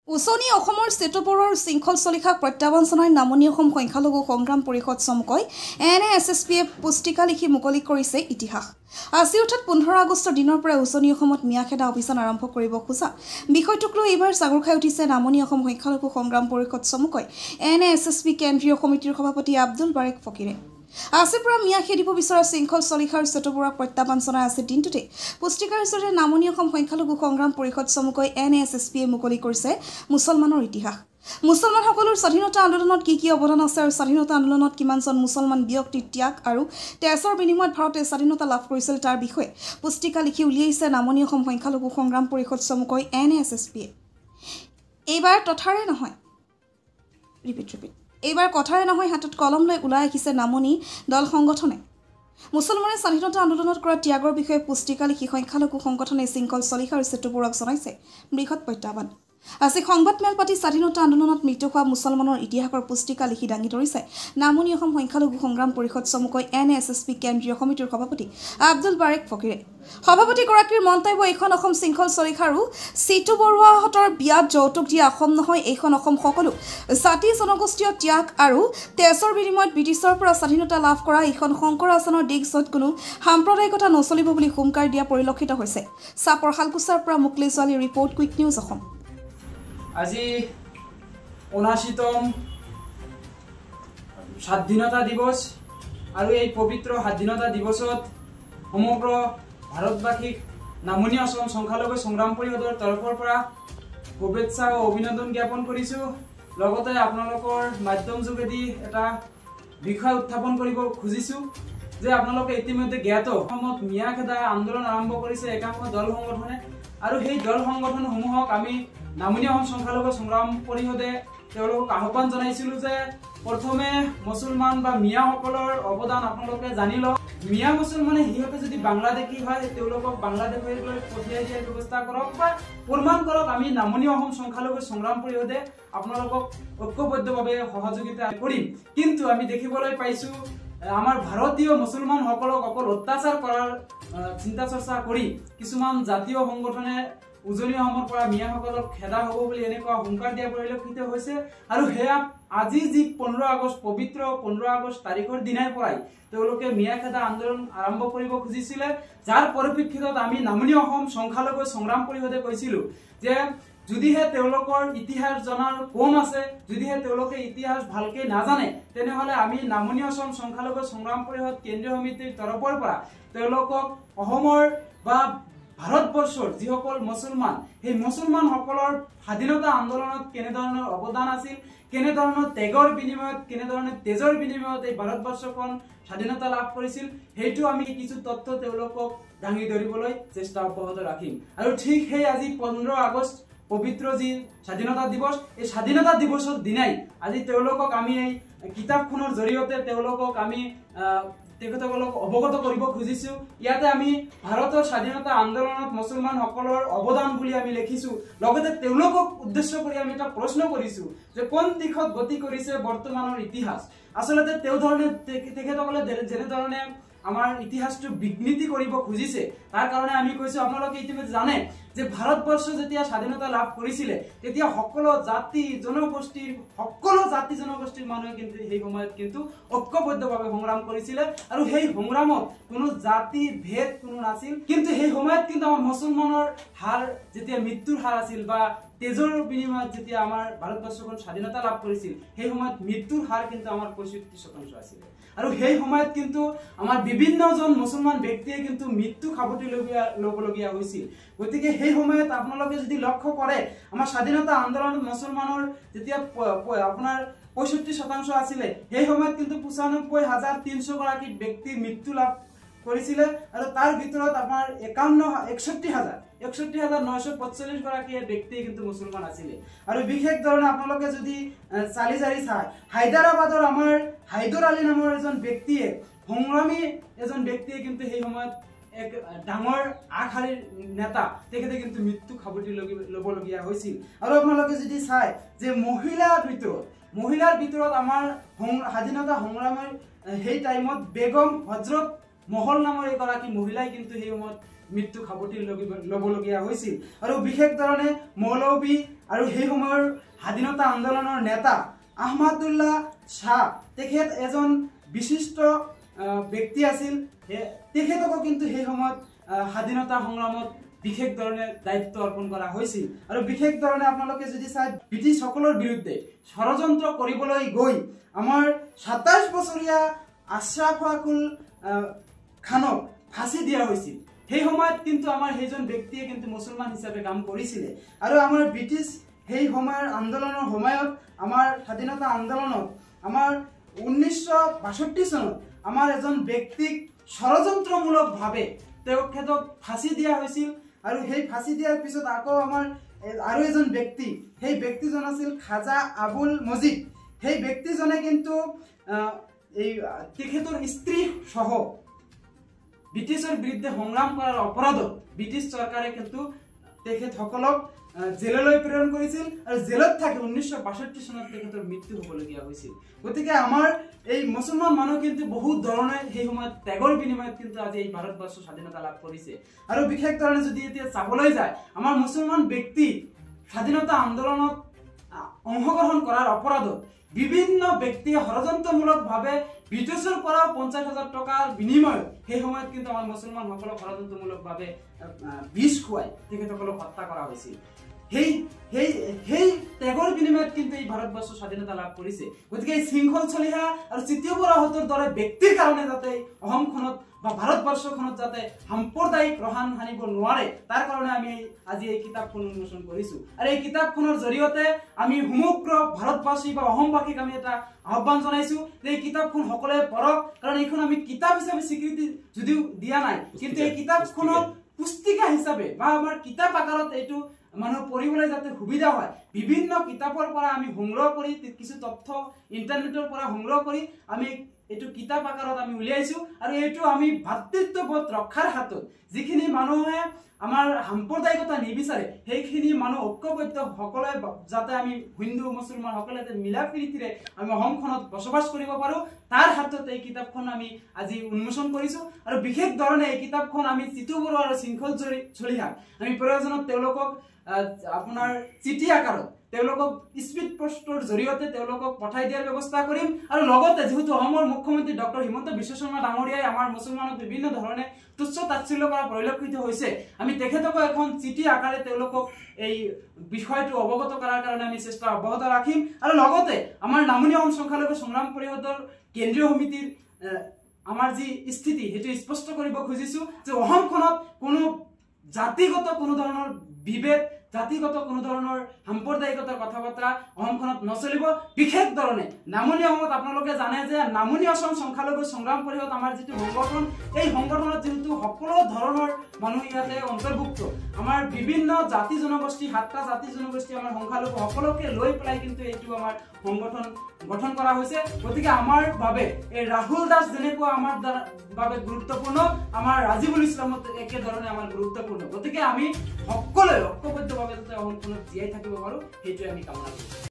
উজনি অসমৰ চেতু বৰুৱাৰ শৃংখল চলিহাক প্ৰত্যাহ্বান জনাই নামনি অসম সংখ্যালঘু সংগ্ৰাম পৰিষদ চমুকৈ এন এ এছ এছ পিয়ে পুস্তিকা লিখি মুকলি কৰিছে ইতিহাস। আজি অৰ্থাৎ 15 আগষ্টৰ দিনৰ পৰাই উজনি অসমত মিয়া খেদা অভিযান আৰম্ভ কৰিব খোজা বিষয়টোক লৈ এইবাৰ জাঙুৰ খাই উঠিছে নামনি অসম সংখ্যালঘু সংগ্ৰাম পৰিষদ চমুকৈ N A S S P কেন্দ্ৰীয় সমিতিৰ সভাপতি আব্দুল বাৰেক ফকীৰে। আজিৰ পৰা মিয়া খেদিব বিচৰা শৃংখল চলিহাৰ চেতু বৰুৱাক প্ৰত্যাহ্বান জনাই আছে দিনটোতে পুস্তিকাৰ জৰিয়তে নামনি অসম সংখ্যালঘু সংগ্ৰাম পৰিষদ চমুকৈ এন এ এছ এছ পিয়ে মুকলি কৰিছে মুছলমানৰ ইতিহাস। মুছলমানসকলৰ স্বাধীনতা আন্দোলনত কি কি অৱদান আছে আৰু স্বাধীনতা আন্দোলনত কিমানজন মুছলমান ব্যক্তিৰ ত্যাগ আৰু তেজৰ বিনিময়ত ভাৰতে স্বাধীনতা লাভ কৰিছিল তাৰ বিষয়ে পুস্তিকা লিখি উলিয়াইছে নামনি অসম সংখ্যালঘু সংগ্ৰাম পৰিষদ চমুকৈ এন এ এছ এছ পিয়ে। এইবাৰ তথাৰে নহয়, ৰিপিট ৰিপিট, এইবাৰ কথাৰে নহয়, হাতত কলম লৈ ওলাই আহিছে নামনি দল সংগঠনে। মুছলমানে স্বাধীনতা আন্দোলনত কৰা ত্যাগৰ বিষয়ে পুস্তিকা লিখি সংখ্যালঘু সংগঠনে শৃংখল চলিহা আৰু চেতু বৰুৱাক জনাইছে বৃহৎ প্ৰত্যাহ্বান। আজি সংবাদমেল পাতি স্বাধীনতা আন্দোলনত মৃত্যু হোৱা মুছলমানৰ ইতিহাসৰ পুস্তিকা লিখি দাঙি ধৰিছে নামনি অসম সংখ্যালঘু সংগ্ৰাম পৰিষদ চমুকৈ এন এছ এছ পি কেন্দ্ৰীয় সমিতিৰ সভাপতি আব্দুল বাৰেক ফকীৰে। সভাপতিগৰাকীৰ মন্তব্য, এইখন অসম শৃংখল চলিহাৰো চিতু বৰুৱাহঁতৰ বিয়াত যৌতুক দিয়া অসম নহয়, এইখন অসম সকলো জাতি জনগোষ্ঠীয় ত্যাগ আৰু তেজৰ বিনিময়ত ব্ৰিটিছৰ পৰা স্বাধীনতা লাভ কৰা এইখন শংকৰ আচানৰ দিশ য'ত কোনো সাম্প্ৰদায়িকতা নচলিব বুলি হুংকাৰ দিয়া পৰিলক্ষিত হৈছে। চাপৰ শালকোচাৰ পৰা মুকলি ছোৱালী ৰিপৰ্ট, কুইক নিউজ অসম। আজি ৭৯তম স্বাধীনতা দিৱস আৰু এই পবিত্ৰ স্বাধীনতা দিৱসত সমগ্ৰ ভাৰতবাসীক নামনি অসম সংখ্যালঘু সংগ্ৰাম পৰিষদৰ তৰফৰ পৰা শুভেচ্ছা ও অভিনন্দন জ্ঞাপন কৰিছোঁ। লগতে আপোনালোকৰ মাধ্যম যোগেদি এটা বিষয় উত্থাপন কৰিব খুজিছোঁ যে আপোনালোকে ইতিমধ্যে জ্ঞাত অসমত মিয়া খেদা আন্দোলন আৰম্ভ কৰিছে একাংশ দল সংগঠনে আৰু সেই দল সংগঠনসমূহক আমি নামনি অসম সংখ্যালঘু সংগ্ৰাম পৰিষদে তেওঁলোকক আহ্বান জনাইছিলোঁ যে প্ৰথমে মুছলমান বা মিয়াসকলৰ অৱদান আপোনালোকে জানি লওক। মিয়া মুছলমানে সিহঁতে যদি বাংলাদেশী হয় তেওঁলোকক বাংলাদেশলৈ পঠিয়াই দিয়াৰ ব্যৱস্থা কৰক বা প্ৰমাণ কৰক। আমি নামনি অসম সংখ্যালঘু সংগ্ৰাম পৰিষদে আপোনালোকক ঐক্যবদ্ধভাৱে সহযোগিতা কৰিম। কিন্তু আমি দেখিবলৈ পাইছোঁ আমাৰ ভাৰতীয় মুছলমানসকলক অকল অত্যাচাৰ কৰাৰ চিন্তা চৰ্চা কৰি কিছুমান জাতীয় সংগঠনে উজনি অসমৰ পৰা মিয়াসকলক খেদা হ'ব বুলি এনেকুৱা হুংকাৰ দিয়া পৰিলক্ষিত হৈছে। আৰু সেয়া আজি যি 15 আগষ্ট পবিত্ৰ 15 আগষ্ট তাৰিখৰ দিনাৰ পৰাই তেওঁলোকে মিয়া খেদা আন্দোলন আৰম্ভ কৰিব খুজিছিলে, যাৰ পৰিপ্ৰেক্ষিতত আমি নামনি অসম সংখ্যালঘু সংগ্ৰাম পৰিষদে কৈছিলোঁ যে যদিহে তেওঁলোকৰ ইতিহাস জনাৰ কম আছে, যদিহে তেওঁলোকে ইতিহাস ভালকে নাজানে, তেনেহ'লে আমি নামনি অসম সংখ্যালঘু সংগ্ৰাম পৰিষদ কেন্দ্ৰীয় সমিতিৰ তৰফৰ পৰা তেওঁলোকক অসমৰ বা ভাৰতবৰ্ষৰ যিসকল মুছলমান সেই মুছলমানসকলৰ স্বাধীনতা আন্দোলনত কেনেধৰণৰ অৱদান আছিল, কেনেধৰণৰ ত্যাগৰ বিনিময়ত, কেনেধৰণে তেজৰ বিনিময়ত এই ভাৰতবৰ্ষখন স্বাধীনতা লাভ কৰিছিল, সেইটো আমি কিছু তথ্য তেওঁলোকক দাঙি ধৰিবলৈ চেষ্টা অব্যাহত ৰাখিম। আৰু ঠিক সেই আজি 15 আগষ্ট পবিত্ৰ যি স্বাধীনতা দিৱস, এই স্বাধীনতা দিৱসৰ দিনাই আজি তেওঁলোকক আমি এই কিতাপখনৰ জৰিয়তে তেওঁলোকক আমি তেখেতসকলক অৱগত কৰিব খুজিছোঁ। ইয়াতে আমি ভাৰতৰ স্বাধীনতা আন্দোলনত মুছলমানসকলৰ অৱদান বুলি আমি লিখিছোঁ। লগতে তেওঁলোকক উদ্দেশ্য কৰি আমি এটা প্ৰশ্ন কৰিছোঁ যে কোন দিশত গতি কৰিছে বৰ্তমানৰ ইতিহাস। আচলতে তেওঁ ধৰণে তেখেতসকলে যেনেধৰণে আমাৰ ইতিহাসটো বিকৃতি কৰিব খুজিছে, তাৰ কাৰণে আমি কৈছোঁ আপোনালোকে ইতিমধ্যে জানে যে ভাৰতবৰ্ষ যেতিয়া স্বাধীনতা লাভ কৰিছিলে তেতিয়া সকলো জাতি জনগোষ্ঠীৰ মানুহে কিন্তু সেই সময়ত কিন্তু ঐক্যবদ্ধভাৱে সংগ্ৰাম কৰিছিলে আৰু সেই সংগ্ৰামত কোনো জাতি ভেদ কোনো নাছিল। কিন্তু সেই সময়ত কিন্তু আমাৰ মুছলমানৰ হাৰ যেতিয়া মৃত্যুৰ হাৰ আছিল বা তেজৰ বিনিময়ত যেতিয়া আমাৰ ভাৰতবৰ্ষখন স্বাধীনতা লাভ কৰিছিল সেই সময়ত মৃত্যুৰ হাৰ কিন্তু আমাৰ 65% আছিলে। আৰু সেই সময়ত কিন্তু আমাৰ বিভিন্নজন মুছলমান ব্যক্তিয়ে কিন্তু মৃত্যু সাৱটি ল'বলগীয়া হৈছিল। গতিকে সেই সময়ত আপোনালোকে যদি লক্ষ্য কৰে আমাৰ স্বাধীনতা আন্দোলনত মুছলমানৰ যেতিয়া আপোনাৰ 65% আছিলে সেই সময়ত কিন্তু ৯৫,৩০০ গৰাকী ব্যক্তিৰ মৃত্যু লাভ কৰিছিলে আৰু তাৰ ভিতৰত আমাৰ ৬১,৯৪৫ গৰাকীয়ে ব্যক্তি কিন্তু মুছলমান আছিলে। আৰু বিশেষ ধৰণে আপোনালোকে যদি চালি জাৰি চায় হায়দৰাবাদৰ আমাৰ হায়দৰ আলী নামৰ এজন ব্যক্তিয়ে, সংগ্ৰামী এজন ব্যক্তিয়ে কিন্তু সেই সময়ত এক ডাঙৰ আগশাৰীৰ নেতা, তেখেতে কিন্তু মৃত্যু সাৱটি ল'বলগীয়া হৈছিল। আৰু আপোনালোকে যদি চায় যে মহিলাৰ ভিতৰত আমাৰ স্বাধীনতা সংগ্ৰামৰ সেই টাইমত বেগম হজৰত মহল নামৰ এগৰাকী মহিলাই কিন্তু সেই সময়ত মৃত্যু সাৱটি ল'বলগীয়া হৈছিল। আৰু বিশেষ ধৰণে মৌলবী আৰু সেই সময়ৰ স্বাধীনতা আন্দোলনৰ নেতা আহমদুল্লাহ শ্বাহ, তেখেত এজন বিশিষ্ট ব্যক্তি আছিল, তেখেতকো কিন্তু সেই সময়ত স্বাধীনতা সংগ্ৰামত বিশেষ ধৰণে দায়িত্ব অৰ্পণ কৰা হৈছিল। আৰু বিশেষ ধৰণে আপোনালোকে যদি চায়, ব্ৰিটিছসকলৰ বিৰুদ্ধে ষড়যন্ত্ৰ কৰিবলৈ গৈ আমাৰ 27 বছৰীয়া আশ্ৰাফাকুল খানক ফাঁচি দিয়া হৈছিল। সেই সময়ত কিন্তু আমাৰ সেইজন ব্যক্তিয়ে কিন্তু মুছলমান হিচাপে কাম কৰিছিলে। আৰু আমাৰ ব্ৰিটিছ সেই সময়ৰ আন্দোলনৰ সময়ত, আমাৰ স্বাধীনতা আন্দোলনত আমাৰ 1962 চনত আমাৰ এজন ব্যক্তিক ষড়যন্ত্ৰমূলকভাৱে তেখেতক ফাঁচি দিয়া হৈছিল। আৰু সেই ফাঁচি দিয়াৰ পিছত আকৌ আমাৰ আৰু এজন ব্যক্তি, সেই ব্যক্তিজন আছিল খাজা আবুল মজিদ। সেই ব্যক্তিজনে কিন্তু এই তেখেতৰ স্ত্ৰী সহ ব্ৰিটিছৰ বিৰুদ্ধে সংগ্ৰাম কৰাৰ অপৰাধত ব্ৰিটিছ চৰকাৰে কিন্তু তেখেতসকলক জেললৈ প্ৰেৰণ কৰিছিল আৰু জেলত থাকি 1962 চনত তেখেতৰ মৃত্যু হ'বলগীয়া হৈছিল। গতিকে আমাৰ এই মুছলমান মানুহ কিন্তু বহুত ধৰণে সেই সময়ত ত্যাগৰ বিনিময়ত কিন্তু আজি এই ভাৰতবৰ্ষ স্বাধীনতা লাভ কৰিছে। আৰু বিশেষ ধৰণে যদি এতিয়া চাবলৈ যায়, আমাৰ মুছলমান ব্যক্তি স্বাধীনতা আন্দোলনত অংশগ্ৰহণ কৰাৰ অপৰাধত বিভিন্ন ব্যক্তিয়ে ষড়যন্ত্ৰমূলকভাৱে ব্ৰিটিছৰ পৰাও 50,000 টকাৰ বিনিময়ত সেই সময়ত কিন্তু আমাৰ মুছলমানসকলক ষড়যন্ত্ৰমূলকভাৱে বিষ খুৱাই তেখেতসকলক হত্যা কৰা হৈছিল। সেই সেই সেই ত্যাগৰ বিনিময়ত কিন্তু এই ভাৰতবৰ্ষ স্বাধীনতা লাভ কৰিছে। গতিকে এই শৃংখল চলিহা আৰু চিত্য বৰাহঁতৰ দৰে ব্যক্তিৰ কাৰণে যাতে অসমখনত বা ভাৰতবৰ্ষখনত যাতে সাম্প্ৰদায়িক ৰহান সানিব নোৱাৰে, তাৰ কাৰণে আমি আজি এই কিতাপখন উন্মোচন কৰিছোঁ। আৰু এই কিতাপখনৰ জৰিয়তে আমি সমগ্ৰ ভাৰতবাসী বা অসমবাসীক আমি এটা আহ্বান জনাইছোঁ যে এই কিতাপখন সকলোৱে পঢ়ক। কাৰণ এইখন আমি কিতাপ হিচাপে স্বীকৃতি যদিও দিয়া নাই, কিন্তু এই কিতাপখনক পুস্তিকা হিচাপে বা আমাৰ কিতাপ আকাৰত এইটো মানুহ পঢ়িবলৈ যাতে সুবিধা হয়, বিভিন্ন কিতাপৰ পৰা আমি সংগ্ৰহ কৰি কিছু তথ্য ইণ্টাৰনেটৰ পৰা সংগ্ৰহ কৰি আমি এইটো কিতাপ আকাৰত আমি উলিয়াইছোঁ। আৰু এইটো আমি ভাতৃত্ববোধ ৰক্ষাৰ হাতত যিখিনি মানুহে আমাৰ সাম্প্ৰদায়িকতা নিবিচাৰে, সেইখিনি মানুহ ঐক্যবদ্ধ সকলোৱে যাতে আমি হিন্দু মুছলমান সকলোৱে যাতে মিলা প্ৰীতিৰে আমি অসমখনত বসবাস কৰিব পাৰোঁ, তাৰ হাতত এই কিতাপখন আমি আজি উন্মোচন কৰিছোঁ। আৰু বিশেষ ধৰণে এই কিতাপখন আমি চিতু বৰুৱা আৰু শৃংখল চলিহাক আমি প্ৰয়োজনত তেওঁলোকক আপোনাৰ চিঠি আকাৰত তেওঁলোকক স্পীড পোষ্টৰ জৰিয়তে তেওঁলোকক পঠাই দিয়াৰ ব্যৱস্থা কৰিম। আৰু লগতে যিহেতু অসমৰ মুখ্যমন্ত্ৰী ডক্টৰ হিমন্ত বিশ্ব শৰ্মা ডাঙৰীয়াই আমাৰ মুছলমানক বিভিন্ন ধৰণে তুচ্ছ তাচ্ছিল্য কৰা পৰিলক্ষিত হৈছে, আমি তেখেতকো এখন চিঠি আকাৰে তেওঁলোকক এই বিষয়টো অৱগত কৰাৰ কাৰণে আমি চেষ্টা অব্যাহত ৰাখিম। আৰু লগতে আমাৰ নামনি অসম সংখ্যালঘু সংগ্ৰাম পৰিষদৰ কেন্দ্ৰীয় সমিতিৰ আমাৰ যি স্থিতি সেইটো স্পষ্ট কৰিব খুজিছোঁ যে অসমখনত কোনো জাতিগত কোনো ধৰণৰ বিভেদ, জাতিগত কোনো ধৰণৰ সাম্প্ৰদায়িকতাৰ কথা বতৰা অসমখনত নচলিব। বিশেষ ধৰণে নামনি অসমত আপোনালোকে জানে যে নামনি অসম সংখ্যালঘু সংগ্ৰাম পৰিষদ আমাৰ যিটো সংগঠন, এই সংগঠনত যিহেতু সকলো ধৰণৰ মানুহ ইয়াতে অন্তৰ্ভুক্ত, আমাৰ বিভিন্ন জাতি জনগোষ্ঠী, 7টা জাতি জনগোষ্ঠী আমাৰ সংখ্যালঘু সকলোকে লৈ পেলাই কিন্তু এইটো আমাৰ সংগঠন গঠন কৰা হৈছে। গতিকে আমাৰ বাবে এই ৰাহুল দাস যেনেকুৱা আমাৰ বাবে গুৰুত্বপূৰ্ণ, আমাৰ ৰাজিবুল ইছলামত একেধৰণে আমাৰ গুৰুত্বপূৰ্ণ। গতিকে আমি সকলোৱে ঐক্যবদ্ধভাৱে যাতে অসমখনত জীয়াই থাকিব পাৰোঁ, সেইটোৱে আমি কামনা কৰোঁ।